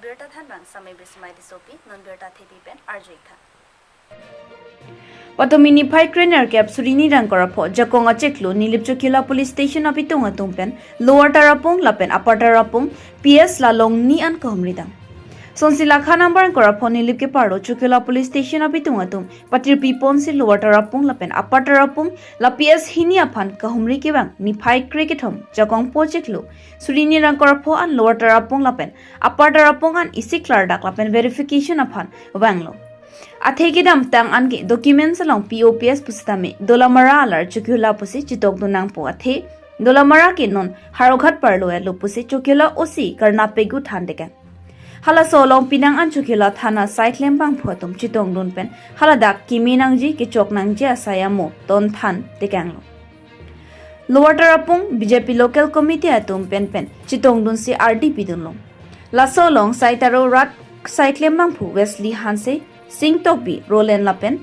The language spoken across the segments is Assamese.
Nonbirta thanbang samay brismai di sopi nonbirta thepi pen arjui tha. Patomini phai trainer cap surini rang korapho jakong acheklu nilip chokila police station apitung atumpen lower tarapung lapen upper tarapung PS lalong ni an kahumridang sonsila kha number korapho nilip ke paro chokila police station apitung atum patir pi ponsi lower tarapung lapen upper tarapung la PS hini aphan kahumri kebang ni phai krikethom jakong pocheklu surini rang korapho an lower tarapung lapen upper tarapung an isiklar dak lapen verification aphan wanglo athegidam tang ange documents along POPS pustame dolamara alar chukula pusi chitok dunang po athe dolamara ke non haroghat parlo elo pusi chukula osi karna pegu thandeka hala solong pinang an chukula thana site lembang photum chitong dun pen hala dak kiminang ji ke choknang ji asayamo ton than tekanglo lower tarapung BJP local committee atum pen pen chitong dun si RDP dunlong lasolong saitaro rat site lembang phu Wesley Hanse Singh Topi Roland Lapen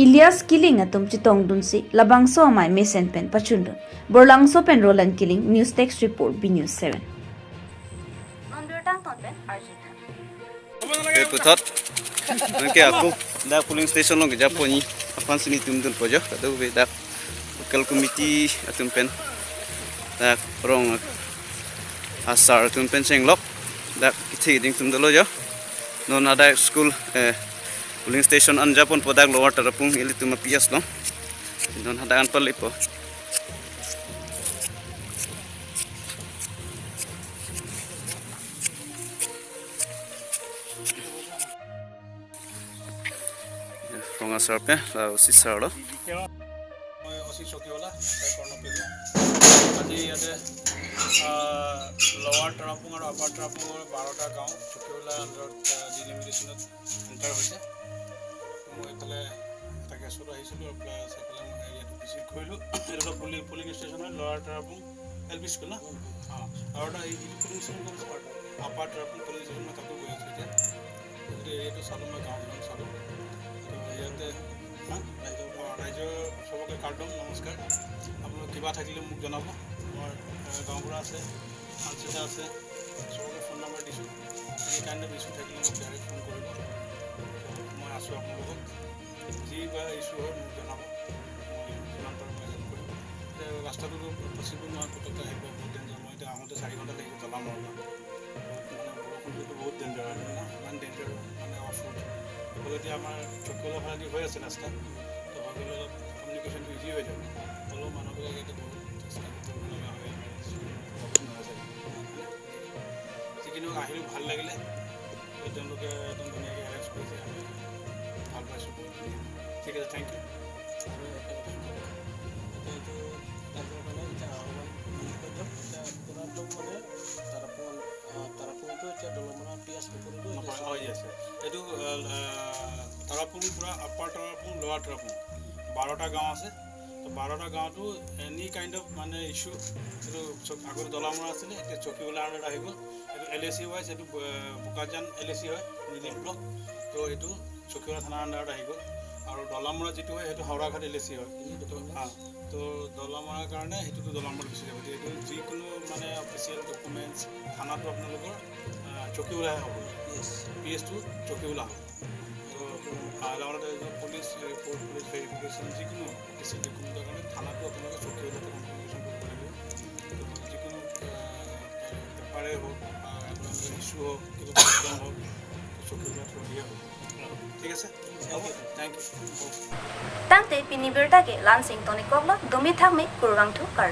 Ilias Killing atum chitong dunsi labang so amai mesen pen pachundun borlang so pen Roland Killing news text report B News 7. Nonbirta ton pen arjui tha. এই পথত এনেকৈ আকৌ দা পুলিং ষ্টেচন লগে যা পনি আফান চিনি তুম দুন পজ তাতে বে দা local committee atum pen da rong asar atum pen seng lok da kithi ding tum dolo jo non ada school polling station an japon podak lower tarapung ili tuma PS lo non hada an palipo ৰঙা চাৰ পে অচি চাৰ মই অচি চকীৱালা, কৰ্ণপেগু। আজি ইয়াতে লৱাৰ তৰাপুং আৰু আপাৰ তৰাপুঙৰ 12টা গাঁও চকীৱালা আণ্ডাৰত ডিলিমিটেশ্যনত এণ্টাৰ হৈছে। তো মই এইফালে এটা কেছত আহিছিলোঁ আৰু প্লাছ এইফালে মই এৰিয়াটো ভিজিট কৰিলোঁ। এইটো এটা পলিং ষ্টেচন হয়, লৱাৰ তৰাপুং এল পি স্কুল ন। অঁ, আৰু এটা এইটো পলিং ষ্টেচন ক'ত আছে? আপাৰ তৰাপুং পলিং ষ্টেচন, মই তাতো গৈ আছোঁ এতিয়া। গোটেই এৰিয়াটো চালোঁ, মই গাঁওখন চালোঁ। তো ইয়াতে হা ৰাইজৰ চবকে কাৰ্ডম নমস্কাৰ। আপোনালোক কিবা থাকিলে মোক জনাব। আমাৰ গাঁওবুঢ়া আছে, আঞ্চিতা আছে, চবকে ফোন নম্বৰ দিছোঁ। এনি কাইণ্ড অফ ইছ্যু থাকিলে মোক ডাইৰেক্ট ফোন কৰিব। মই আছোঁ আপোনালোকক, যি বা ইছ্যু হয় মোক জনাব, মই যিমান পাৰোঁ মই হেল্প কৰিম। এতিয়া ৰাস্তাটোতো পচিবল নহয় পটককৈ আহিব, বহুত ডেঞ্জাৰ। মই এতিয়া আহোঁতে 4 ঘণ্টা লাগিব জলামৰ পৰা। বহুত মানে বৰষুণটোতো বহুত ডেঞ্জাৰ হয় ন, ইমান ডেঞ্জাৰ মানে অফ ৰোড। এইফালে এতিয়া আমাৰ চকীৱালা ফালেদি হৈ আছে ৰাস্তা, তো হৈ গ'লে অলপ কমিউনিকেশ্যনটো ইজি হৈ যাব। হ'লেও মানুহবিলাক ইয়াতে বহুত ষ্ট্ৰাগল কৰিব লগা হয়, ইমাৰ্জেঞ্চি প্ৰব্লেম নহয় চাগে। যি নহওক, আহিলোঁ, ভাল লাগিলে। তেওঁলোকে একদম ধুনীয়াকৈ এৰেঞ্জ কৰিছে, আমি ভাল পাইছোঁ বহুত ধুনীয়া। ঠিক আছে, thank U. আৰু এটা কথা কওঁ, এতিয়া এইটো ৰাইজৰ কাৰণে এতিয়া আহ্বান কৈ দিয়ক। এতিয়া পুৰাটো মানে তাৰাপুং, তাৰাপুংটো এতিয়া দলমৰা পি এছ নকৰিব। নহয়, অঁ য়েছ, এইটো তাৰাপুং পূৰা আপাৰ তাৰাপুং, লৱাৰ তাৰাপুং 12টা গাঁও আছে। তো 12টা গাঁৱতো এনি কাইণ্ড অফ মানে ইছ্যু, এইটো আগতে দলামৰা আছিলে, এতিয়া চকীৱালা আণ্ডাৰত আহি গ'ল। এইটো এল এ চি ৱাইজ এইটো বোকাজান এল এ চি হয়, নীলিম ব্লক। তো এইটো চকীৱালা থানাৰ আণ্ডাৰত আহি গ'ল। আৰু দলামৰা যিটো হয় সেইটো হাওৰাঘাট এল এ চি হয়। তো দলামৰাৰ কাৰণে সেইটোতো দলামৰাত গুচি যাব। এইটো যিকোনো মানে অফিচিয়েল ডকুমেণ্টছ থানাটো আপোনালোকৰ চকীৱালাহে হ'ব, পি এছটো চকীৱালা হ'ব। তো লগতে পুলিচ ৰিপৰ্ট, পুলিচ ভেৰিফিকেশ্যন, যিকোনো অফিচিয়েল ডকুমেণ্টৰ কাৰণে থানাটো আপোনালোকে চকীৱালাতে কমিউনিকেশ্যন কৰিব লাগিব। তো যিকোনো পেপাৰে হওক বা আপোনালোকৰ ইছ্যু হওক, কিবা প্ৰব্লেম হওক, চকীৱালা থ্ৰু দিয়ে হ'ব। ঠিক আছে, হ'ব, thank U. Tangte pinibirta ke lansing toni koglo dumi thakmi kurwang thu kar.